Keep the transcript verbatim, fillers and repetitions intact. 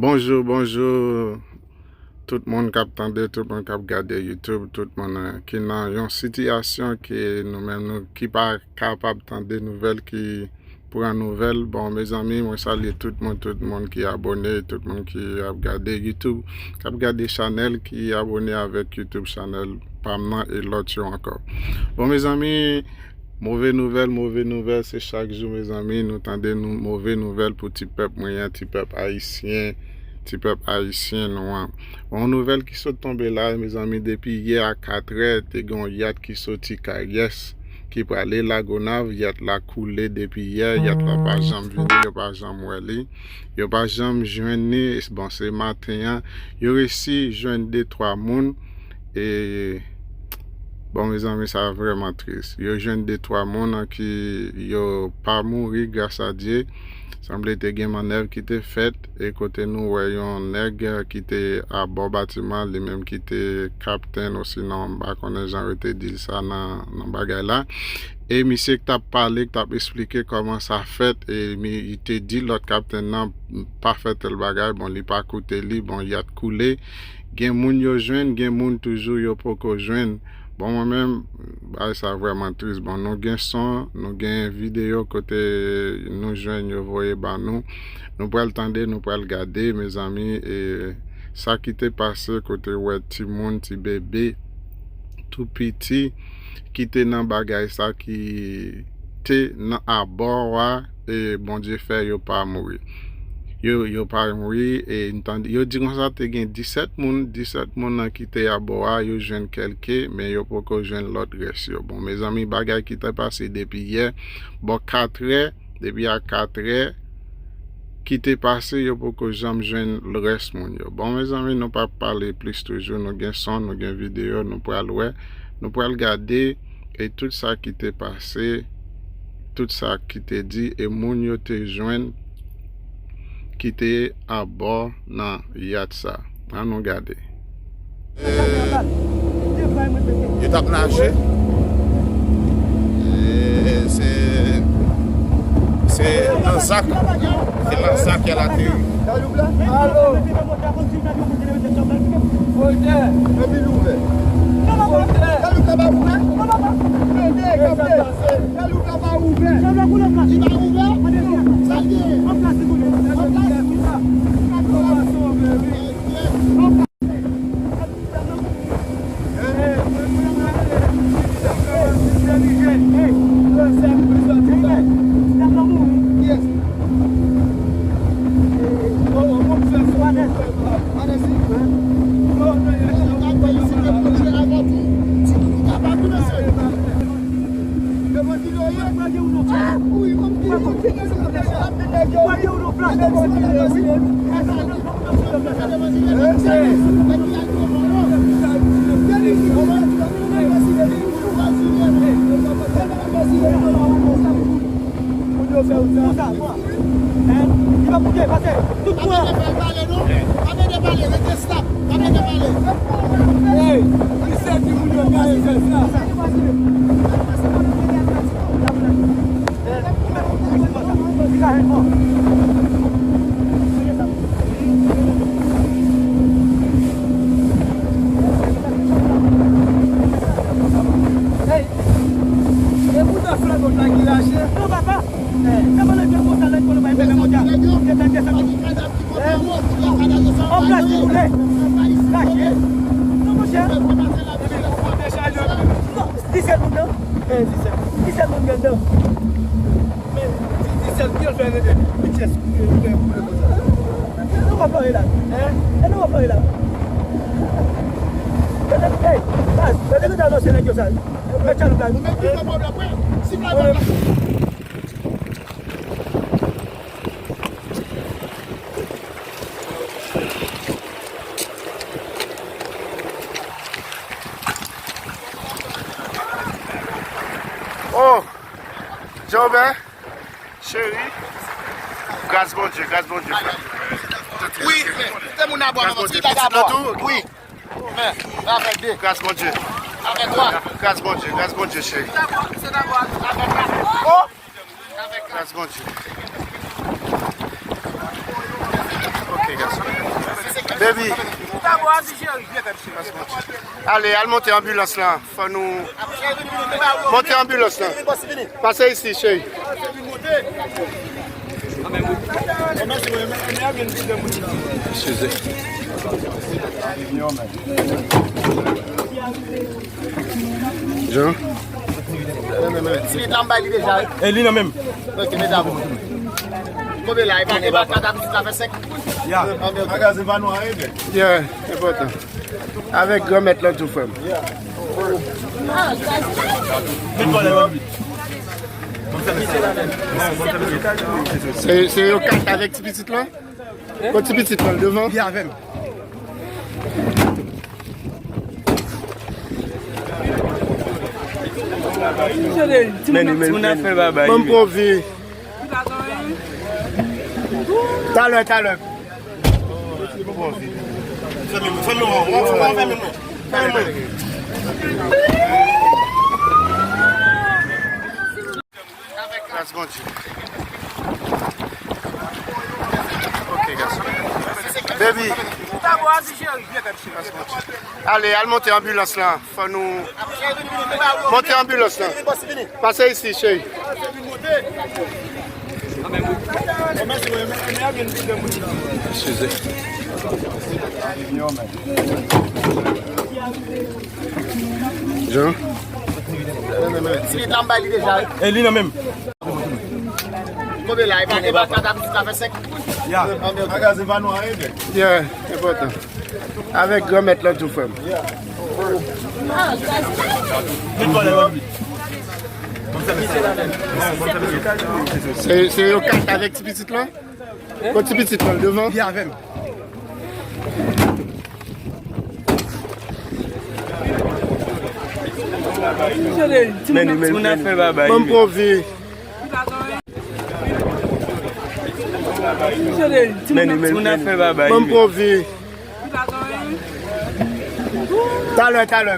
Bonjou, bonjou. Tout moun k ap tande, tout moun k ap gade YouTube, tout moun, eh, ki nan yon sitiyasyon ke nou menm nou ki pa kapab tande nouvèl, ki pran nouvèl. Bon, mezanmi, mwen salye tout moun, tout moun ki abone, tout moun ki ap gade YouTube, k ap gade chanèl, ki abone avèk YouTube chanèl pa m nan e lòt yo ankò. Bon, mezanmi, move nouvèl, move nouvèl, se chak jou, mezanmi, nou tande nou move nouvèl pou ti pèp mwen an, ti pèp ayisyen, ti pèp ayisyen nou an. Bon, yon nouvèl ki sot tonbe la, mezanmi, depi yè a katrè, te gen yon yat ki soti Kayès, ki prale Lagonav, yat la koule depi yè, yat la pa janm vini, yo pa janm wè li, yo pa janm jwenn li, bon, se maten an, yo resi jwenn de twa moun, e, bon, mezanmi, sa vrèman tris. Yo jwenn de twa moun an ki yo pa mouri, gras a Dye. Sanble te gen mannèv ki te fèt, e kote nou wè yon nèg ki te abò batiman, li menm ki te kaptenn, osinon, m pa konnen jan yo te di l sa nan, nan bagay la. E misye k t ap pale, k t ap esplike kòman sa fèt, e mi, li te di lòt kaptenn nan pa fè tèl bagay, bon, li pa koute li, bon, yat koule. Gen moun yo jwenn, gen moun toujou yo poko jwenn. Bon, mwen menm, bagay sa vrèman tris. Bon, nou gen son, nou gen videyo kote nou jwenn yo voye ba nou. Nou pral tande, nou pral gade, mezanmi, e sa ki te pase kote wè timoun, ti bebe, tou piti, ki te nan bagay sa, ki te nan abò a, e Bondye fè yo pa mouri. Yo, yo pa mouri, e n tande, yo di konsa te gen disèt moun, disèt moun nan ki te abò a, yo jwenn kèlke, men yo poko jwenn lòt rès yo. Bon, mezanmi, bagay ki te pase depi yè, bò katrè, depi a katrè, ki te pase, yo poko janm jwenn rès moun yo. Bon, mezanmi, nou p ap pale plis toujou, nou gen son, nou gen videyo, nou pral wè, nou pral gade, e tout sa ki te pase, tout sa ki te di, e moun yo te jwenn, ki te abò nan yat sa. Ann nou gade. Eh, yo t ap naje. Eh, se, se nan zak. Se nan zak y al ateri. Moun yo fè w sa. Konsa, konsa. Hein? Li pa pou byen, pase. Tout moun. Pa mete pale, non. Pa mete pale, rete stop. Pa mete pale. Hey, li sèvi moun yo gade fè sa. Hein? Ou menm ou konsa. Li ka jwenn mò. Hey! E bouda flannòt la ki rache. Non, papa. Eh, sa pa nan vye konsa, lè kòlè bay bebe monja. Desann, desann, desann. Eh, an plas ki boule. Rache. Non, monchè. Non, disèt moun nan. Eh, disèt. Disèt moun gen dan. Men, di, disèt byen fè rete. Pityès, eh, boule konsa. E nou w ap plore la. Hein? E nou w ap plore la. Gade, hey, baz, gade, gade, anonse nèg yo sa. Mèt chaloup la. Ou mèt di pwoblèm, wi. Si pa Oh! Jobè, cheri. Gras Bondye, gras Bondye, frè. Wi, se moun nan bwa, manman. Ti bagay a bwa. Wi. Men, avèk de. Gras Bondye. Avèk twa. Gras Bondye, gras Bondye, cheri. Oh! Gras Bondye. Ok, gras. Epi, ale, al monte anbilans lan. Fò nou monte anbilans lan. Pase isi, cheri. Eskize. Jean? Ti lit la, m bay li deja, wi. E li nan menm. Ok, mete a bon. Konbyen la? E pa, e pa kat a pitit la fè senk? Ya. Anben, ok. Magazen pa nou a revè. Yeah, enpòtan. Avèk Granmèt lan tou, frè m. Se, se yo kat avèk ti pitit lan? Kot ti pitit lan, devan? Li avè m. Men, men, men. Ban m pran vi. Talè, talè. Gras Bondye. Ok, gason. Baby. Gras Bondye. Ale, al monte anbilans lan. Fò nou monte anbilans lan. Pase isi, cheri. Eskize. Jean? Ti lit la, m bay li deja, wi. E li nan menm. Konbyen la? E pa, e pa kat a pitit la fè senk? Ya. Anben, ok. Magazen pa nou a revè. Yeah, enpòtan. Avèk Granmèt lan tou, frè m. Se, se yo kat avèk ti pitit lan? Kot ti pitit lan, devan? Li avè m. Men, men, men. Ban m pran vi. Men, men, men. Ban m pran vi. Talè, talè.